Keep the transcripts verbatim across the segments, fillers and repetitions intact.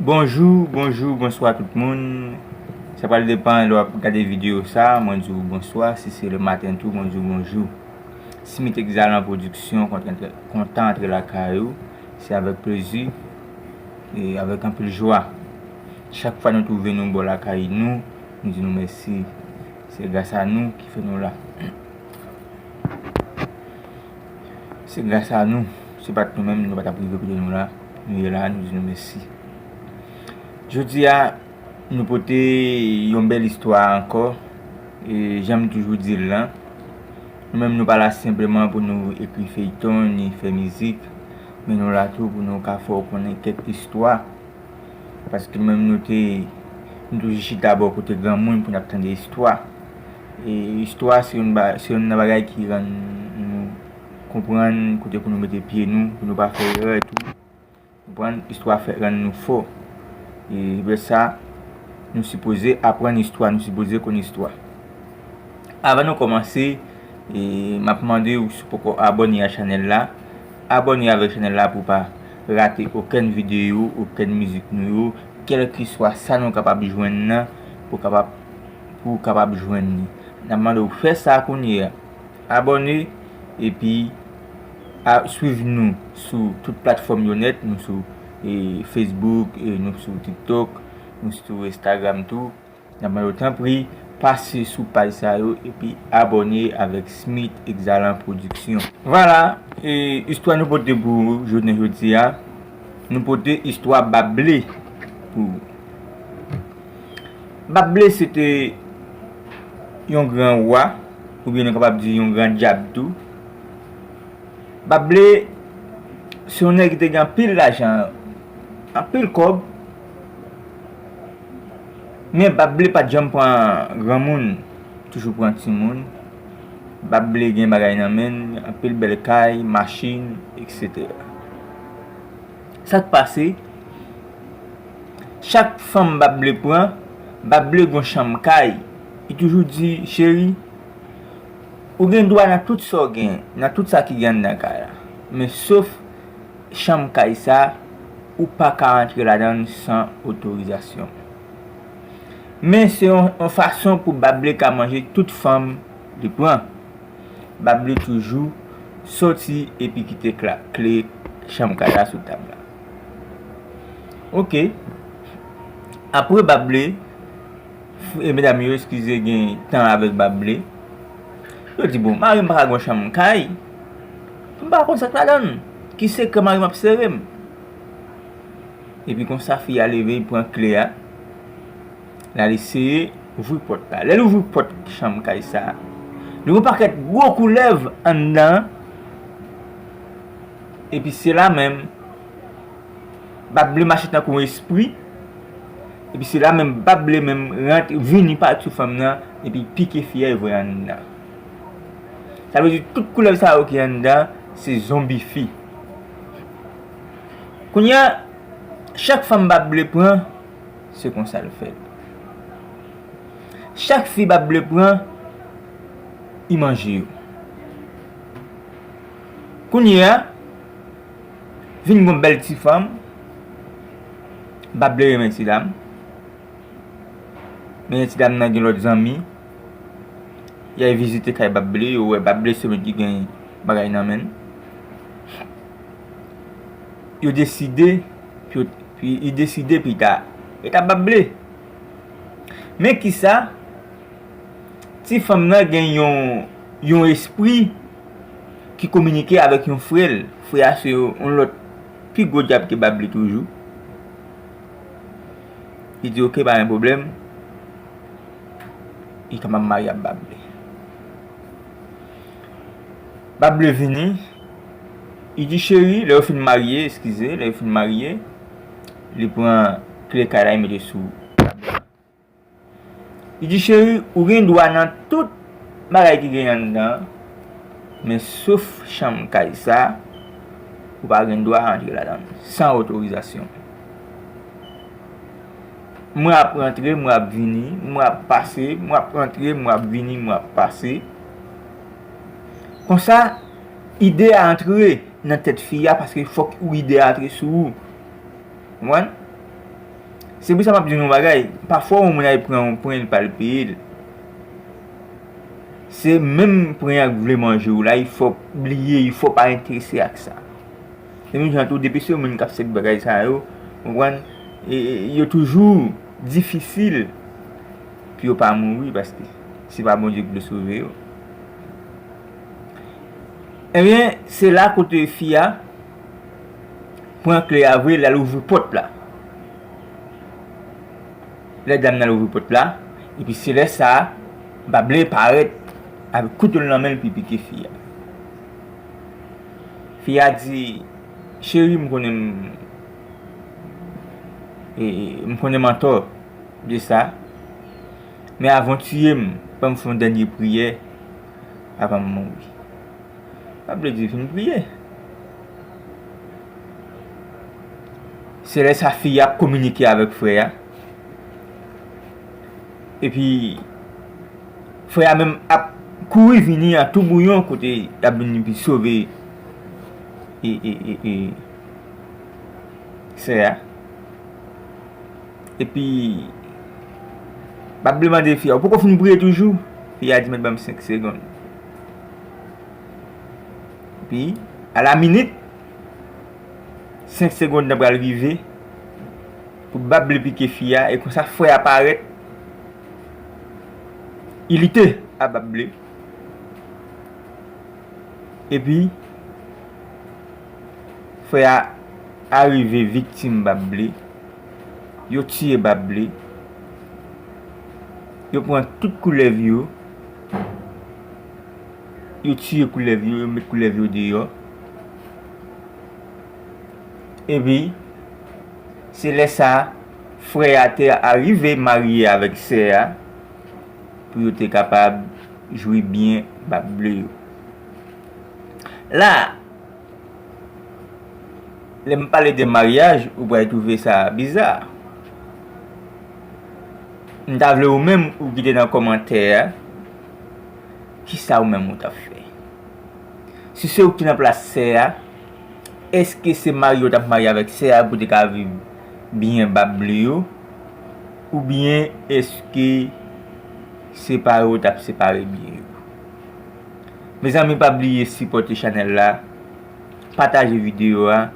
Bonjou, bonjou, bonswa tout moun. Sa pral depann lè w ap gade videyo sa, mwen di w bonswa, si se le maten tou, mwen di w bonjou. Smith Exhalant Production, kontan antre lakay ou, se avèk plezi e avèk anpil jwa. Chak fwa nou twouve nou bò lakay nou, nou di nou mèsi. Se gras a nou ki fè nou la. Se gras a nou. Se pa t nou menm, nou pa t ap rive kote nou la. Nou ye la, nou di nou mèsi. Jodi a, nou pote yon bèl istwa ankò. E jan m toujou di l lan, nou menm nou pa la senpleman pou nou ekri feyton ni fè mizik, men nou la tou pou nou ka fè w konnen kèk istwa. Paske nou menm nou te, nou toujou chita bò kote granmoun pou n ap tande istwa. E istwa se youn ba-, se youn nan bagay ki rann nou konprann kote pou nou mete pye nou, pou nou pa fè erè tou. Konprann, istwa fè rann nou fò. E lè sa, nou sipoze aprann istwa, nou sipoze konn istwa. Avan nou kòmanse, e, m ap mande w, si w poko abòne a chanèl la, abòne avèk chanèl la pou w pa rate okenn videyo, okenn mizik nou yo, kèlkeswa sa nou kapab jwenn nan, pou w kapab, pou w kapab jwenn li. N ap mande w fè sa kounye a. Abòne, epi a, swiv nou sou tout platfòm yo nèt, nou sou, e, Facebook, e, nou sou TikTok, nou sou Instagram tou. N ap mande w tanpri, pase sou paj sa yo epi abòne avèk Smith Exhalant Production. Vwala, e, istwa nou pote pou ou jounen jodi a, nou pote istwa Bab Ble pou ou. Bab Ble se te yon gran wa, oubyen nou kapab di yon gran dyab tou. Bab Ble se yon nèg ki te gen anpil lajan, anpil kòb, men Bab Ble pa t janm pran granmoun, toujou pran timoun. Bab Ble gen bagay nan men l, anpil bèl kay, machin, etsetera. Sa k pase? Chak fanm Bab Ble pran, Bab Ble gon chanm kay. Li toujou di, cheri, ou gen dwa nan tout sa w gen, nan tout sa ki gen anndan kay la. Men sof chanm kay sa, ou pa ka antre ladan l san otorizasyon. Men se yon, yon fason pou Bab Ble ka manje tout fanm li pran. Bab Ble toujou soti epi kite kla-, kle chanm kay la sou tab la. Oke. Apre Bab Ble, f-, e medam yo, eskize, gen tan avèk Bab Ble. Yo di, bon, mari m pa ka gon chanm kay. M pa konn sa k ladan l. Ki sekrè mari m ap sere m? Epi konsa, fi a leve, li pran kle a. L al eseye ouvri pòt la. Lè l ouvri pòt chanm kay sa a, li wè yon pakèt gwo koulèv anndan an. Epi se la menm, Bab Ble mache tankou yon espri. Epi se la menm, Bab Ble menm rantre, vini pati sou fanm nan, epi pike fi a, li voye anndan. Sa vle di, tout koulèv sa yo ki anndan, se zonbi fi. Kounye a, chak fanm Bab Ble pran, se konsa l fè. Chak fi Bab Ble pran, li manje yo. Kounye a, vin gon bèl ti fanm, Bab Ble renmen ti dam. Men ti dam nan gen lòt zanmi. Y al vizite kay Bab Ble, yo wè Bab Ble se moun ki gen bagay nan men l. Yo deside, pi, pi, li deside pita ret ak Bab Ble. Men kisa, ti fanm nan gen yon, yon espri ki kominike avèk yon frè l. Frè a se yon lòt pi gwo dyab ke Bab Ble toujou. Li di, oke, pa gen pwoblèm. Li kapab marye ak Bab Ble. Bab Ble vini. Li di, cheri, lè yo fin marye, eskize, lè yo fin marye, li pran kle kay la, li mete sou tab la. Li di, cheri, ou gen dwa nan tout bagay ki gen anndan an, men sof chanm kay sa, ou pa gen dwa antre ladan l san otorizasyon. Mwen ap rantre, mwen ap vini, mwen ap pase, mwen ap rantre, mwen ap vini, mwen ap pase. Konsa, ide a antre nan tèt fi a, paske fòk ou ide a antre sou ou. Konprann? Se pou sa m ap di nou yon bagay, pafwa yon moun al pran yon pren, li pa al peye l. Se menm pren an k vle manje w la, il fò w bliye, il fò w pa enterese ak sa. Se menm jan tou, depi se yon moun k ap fè bagay sa yo, konprann, e, e, yo toujou difisil pou yo pa mouri, paske se pa Bondye ki dwe sove yo. Ebyen, se la kote fi a pran kle a vre, l al ouvri pòt la. Lè dam nan al ouvri pòt la, epi se lè sa a, Bable parèt avèk kouto l nan men l pou l pike fi a. Fi a di, cheri, m konnen m, e, e, m konnen m antò de sa, men avan w tiye m, ban m fè yon dènye priyè avan m mouri. Bable di fin priye. Se lè sa fi a ap kominike avèk frè a. Epi, frè a menm ap kouri vini an tou bouyon kote y ap vin epi sove e, e, e, e, sè a. Epi, Bable mande fi a, ou poko fin priye toujou? Fi a di, mèt ban m senk segonn. Epi, a la minit, senk segonn nan pral rive pou Bable pike fi a, e konsa frè a parèt, i lite a Bable. Epi, frè a arive viktim Bable. Yo tiye Bable. Yo pran tout koulèv yo. Yo tiye koulèv yo, yo met koulèv yo deyò. Epi, se lè sa a, frè a te arive marye avèk sè a, pou yo te kapab jwi byen Bable yo. La, lè m pale de maryaj, ou pral twouve sa biza. M ta vle ou menm ou ki te nan kòmantè a, kisa ou menm ou t ap fè? Si se ou ki te nan plas sè a, èske se marye ou t ap marye avèk sè a pou te ka viv byen Bable yo? Oubyen èske separe ou t ap separe byen yo? Mezanmi, pa bliye sipòte chanèl la, pataje videyo a.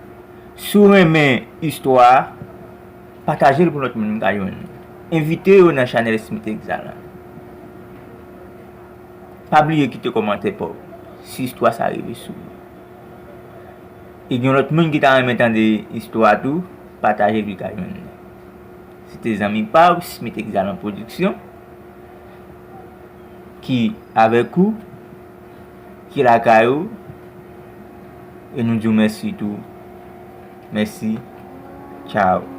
Si w renmen istwa a, pataje l pou lòt moun ka jwenn li. Envite yo nan chanèl Smith Exhalan. Pa bliye kite kòmantè pa w si istwa sa rive sou ou. E gen lòt moun ki ta renmen tande istwa a tou, pataje l pou l ka jwenn li. Se te zanmi pa w, Smith Exhalan Production, ki avèk ou, ki lakay ou, e nou di w mèsi tou. Mèsi. Tchao.